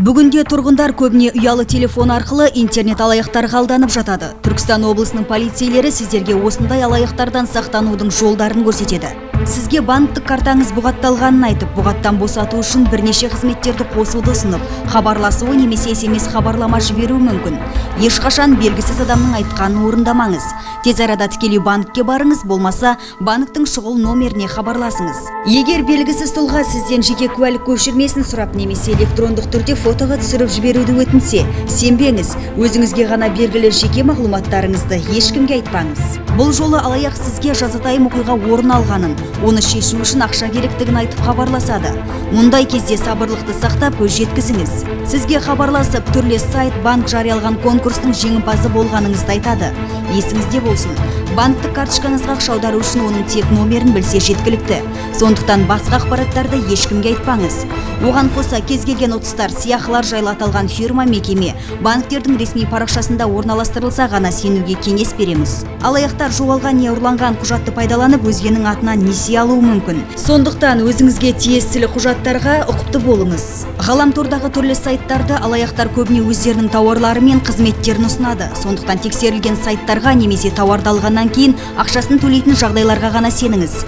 Бүгінде тұрғындар көбіне ұялы телефон арқылы интернет алаяқтарға алданып жатады. Түркістан облысының полицейлері сіздерге осындай алаяқтардан сақтанудың жолдарын көрсетеді. Сізге банктік картаңыз бұғатталғанын айтып, бұғаттан босату үшін бірнеше қызметтерді қосуды ұсынып, хабарласуы немесе СМС хабарлама жіберуі мүмкін. Ешқашан белгісіз адамның айтқанын орындамаңыз. Тез арада тікелей банкке барыңыз, болмаса банктің шұғыл номеріне хабарласыңыз. Егер белгісіз тұлға сізден жеке куәлік көшірмесін сұрап немесе электрондық түрде фотоға түсіріп жіберуді өтінсе, сенбеңіз. Өзіңізге ғана белгілі жеке мағлұматтарыңызды ешкімге айтпаңыз. Бұл жолы алаяқ сізге жазатайым оқиға орын алғанын, оны шешу үшін ақша керектігін айтып хабарласады. Мұндай кезде сабырлықты сақтап, көз жеткізіңіз. Сізге хабарласып, түрлі сайт, банк жариялаған конкурстың жеңімпазы болғаныңызды айтады. Есіңізде болсын, банктік карточкаңызға ақша аудару үшін оның тек номерін білсе жеткілікті. Сондықтан басқа ақпараттарды ешкімге айтпаңыз. Оған қоса, кез келген ұтыстар, сыйақылар жайлы аталған фирма, мекеме, банктердің ресми парақшасында орналастырылса ғана сенуге кеңес береміз. Алаяқтар жоғалған не ұрланған құжатты пайдаланып, өзгенің атынан несие алуы мүмкін. Сондықтан өзіңізге тиесілі құжаттарға ұқыпты болыңыз. Ғаламтордағы түрлі сайттарды алаяқтар көбіне өздерінің тауарлары мен қызметтерін ұсынады. Сондықтан тексерілген сайттарға немесе тауарды алғаннан кейін ақшасын төлейтін жағдайларға ғана сеніңіз.